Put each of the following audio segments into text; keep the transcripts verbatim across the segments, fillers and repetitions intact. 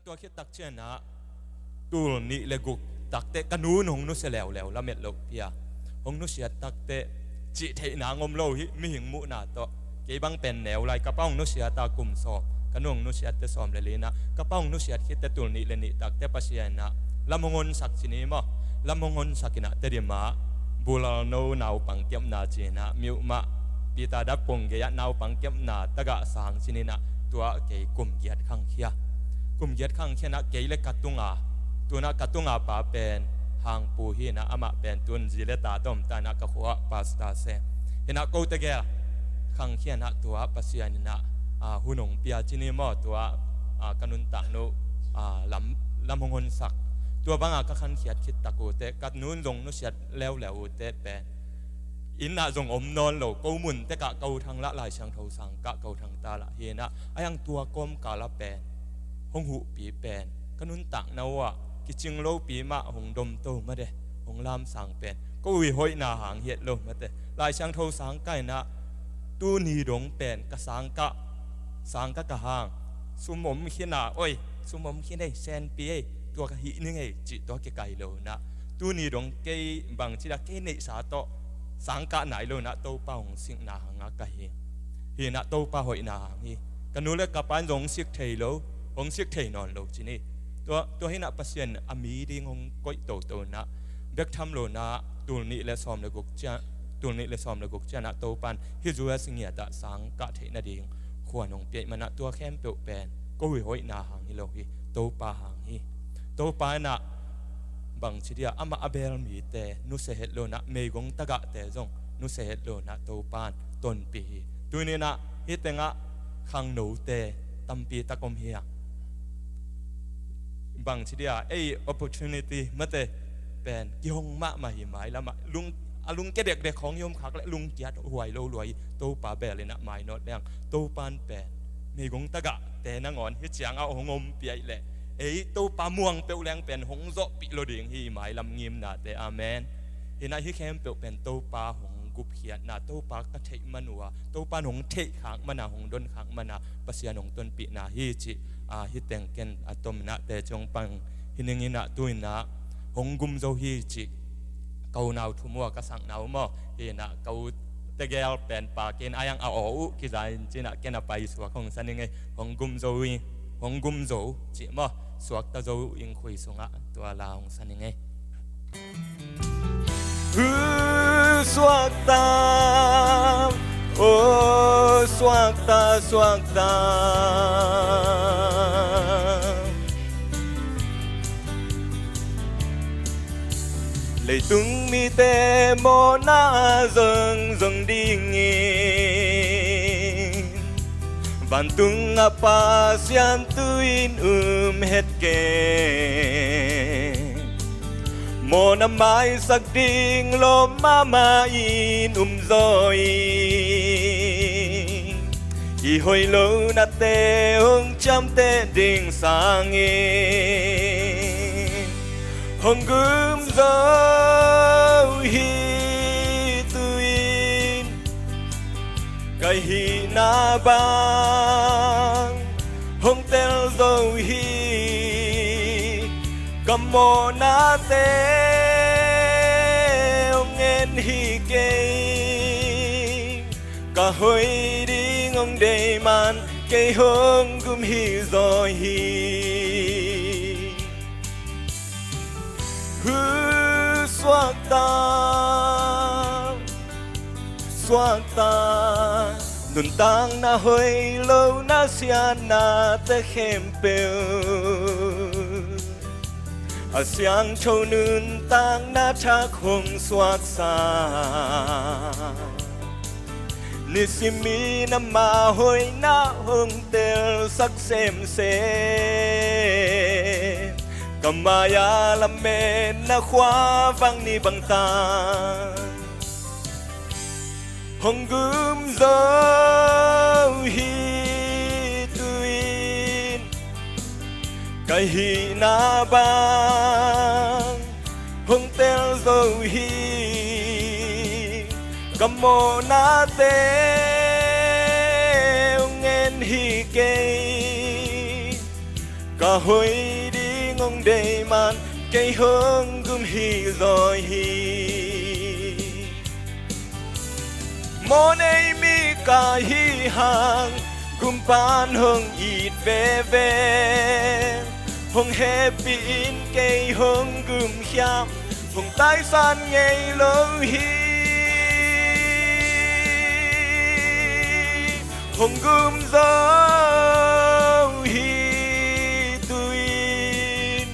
Tua khit tak ciangin ah tul nih le guk takteh ka nu'n hong nusia leuleu lamet loh pi a, hong nusiat takteh cih theihna hong om lo hi. Mihing muhna tawh kei bang pen neu lai, ka pa hong nusiat a kum sawm, ka nu hong nusiat teh sawm le li in ah, ka pa hong nusiat khit teh tul nih le nih takteh Pasian in ah lam hong honsak ci ni maw, lam hong honsak in ah Tedim ah Bulal no naupang kepna ci in ah, Myanmar Peter Dutton gei ah naupang kepna tagah sang ci ni in ah, tua kei kum giat khangkhia. Kum giat khangkhia in ah kei le ka tunga, tu in ah ka tunga pa pen Hang Pu hi in ah, amah pen tu in zi le ta tawh om ta in ah ka khua ah pastor se. Hi in ah kote gel khangkhia in ah tua Pasian in ah, ah, hun hong pia ci ni maw, tua, ah, ka nuntakna, ah, lam, lam hong honsak. Tua bang a ka khankhiat khit tak uh teh ka nu'n zong nusiat leuleu uh teh pen inn ah zong om nawn lo, ko mun tek ah ko thang lah, Lai Siangtho sang kah ko thang ta lah hi in ah, a hiang tua kawmkal ah pen hong huhpi pen ka nuntakna uh ah kicing lopi mah hong domto mah de, hong lamsang pen ko ii hoihna hang hi het lo mah teh. Lai Siangtho sang kah in ah tuni dong pen ka sang kah, sang kah ka hang, sum om khin a, oi, sum om khin ei, senpi ei, tua ka hih ning ei cih tua kikai lo in ah, tuni dong kei bangci dia kei neihsa tawh sang kah nai lo in ah Topa hong sikna hang a ka hi. Hi in ah Topa hoihna hang hi. Ka nu le ka pa in zong hong sik thei lo, hong sik thei nawn lo ci ni. Tua, tua hi in ah Pasian a mi ding hong koih toto in ah, bek tham lo in ah tul nih le sawm le guk ciang, tul nih le sawm le guk ciang ah Topa in hih U S ngiat ah sang kah theih nading khuan hong pia ahih man ah tua khempeuh pen ko ii hoihna hang hi lo hi, Topa hang hi. Topa in ah bangci dia amah a bel mite nusia het lo in ah meigong tagahte zong nusia het lo in ah Topa in tonpih hi. Tuni in ah hih teng ah khangnote tampi tak om hi a, bangci dia ei opportunity mate pen kihong mahmah hi, mailam ah lung, a lungkia dekdek khawng i om khak leh lungkia huai lo lua hi. Topa bel in ah mainawt leng Topa in pen meigong tagahte nangawn hih ciang ah hong ompih ahih leh ei Topa muang peuh leng pen hong zawhpih lo ding hi, mailam ngimnate. Amen. Hi in ah hih khempeuh pen Topa hong gupkhiatna, Topa ka theih man uh a, Topa in hong theih khak man a, hong don khak man a Pasian hong tonpihna hi cih, ah, hih teng ken a tom in ah teci hong pang hi ning in ah, tu in ah hong gum zo hi cih ka unau thum uh a ka sakna uh maw, hi in ah ka u tegel pen pa ken a hiang a aw uh kiza in ci in ah ken a paisuak hong sa ning ei. Hong gum zo hi, hong gum zo cih maw, suakta zo in khui sungah tua la hong sa ning ei. Hu suakta, o suakta, suakta. Leitung mite mawhna zong zong dingin vantung a Pasian tu-in um het kei. Mawhna maisak ding lawm mahmah in um zaw in, i hoih lonate hong ciamteh ding sangin hong gum zo hi tu-in, ka hihna bang hong tel zo hi. Ka mawhnate hong en hi kei, ka hoih ding hong deih man kei hong gum hi zaw hi. Hu suakta, suakta, nuntakna hoih lo na siatnate khempeuh a siangtho nuntakna thak hong suaksa. Nisimin ama hoihna hong telsak semsem, ka mai-a lametna khua vang ni bangtan hong gum zo hi tu-in, ka hihna bang hong tel zo hi. Ka mawhnate hong en hi kei, Ka hoih ding hong deih man kei hong gum hi zaw hi. Mawhnei mi ka hi hang, gum pan hong it veve. Hong hehpih in kei hong gum hiam, hong taisan ngei lo hi. Hong gum zo hi tu-in,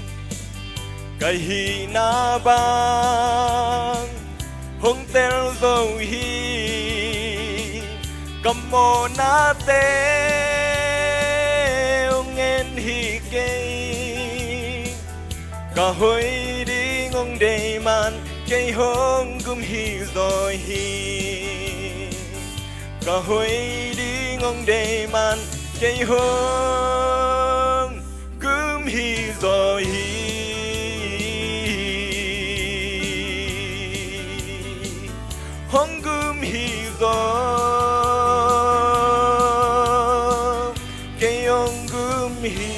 ka hihna bang hong tel zo hi. Ka mawhnate hong en hi kei. Ka hoih ding hong deih man kei hong gum hi zaw hi. Ka hoih ding hong deih man kei hong gum hi zaw hi. Hong gum hi zaw, kei hong gum hi.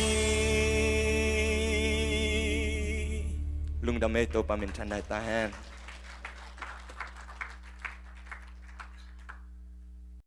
Lungdam ei, Topa minthanna hi ta hen.